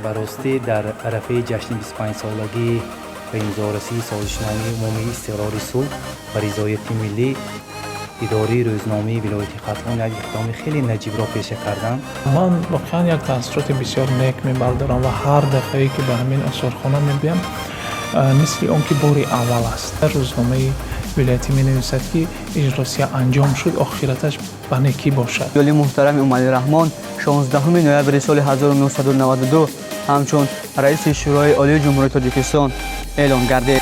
Ба ростӣ, дар арафаи ҷашни 25-солагии ба имзорасии Созишномаи умумии истиқрори сулҳ ва ризояти миллӣ, идораи рӯзномаи вилояти Хатлон як иқдоми хеле наҷибро пеша карданд. Ман воқеан як таассуроти бисёр нек мебардорам ва ҳар дафъае, ки ба ҳамин осорхона мебиям, мисли он ки бори аввал аст. Рӯзномаи вилоятӣ менависад, ки иҷлосия анҷом шуд, охираташ ба некӣ бошад. Олии муҳтарам Эмомалӣ Раҳмон 16 ноябри соли 1992 ҳамчун раиси Шӯрои Олии Ҷумҳурии Тоҷикистон эълон гардид.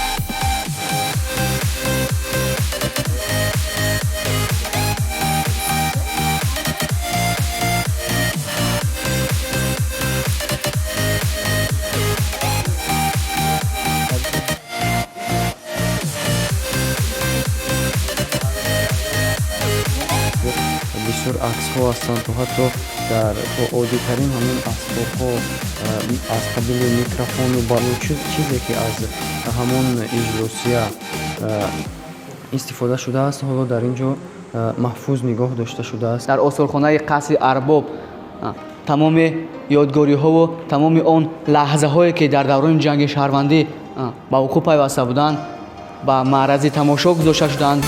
Бисёр аксҳо ҳастанд, то ҳатто дар то оддитарин ҳамин асбобҳо аз қабили микрофону чизе, ки аз ҳамон иҷлосия истифода шудааст, ҳоло дар ин ҷо маҳфуз нигоҳ дошта шудааст. Дар осорхонаи қасри Арбоб тамоми ёдгориҳову тамоми он лаҳзаҳое, ки дар даврони ҷанги шаҳрвандӣ ба вуқӯъ пайваста буданд, ба маърази тамошо гузошта шуданд.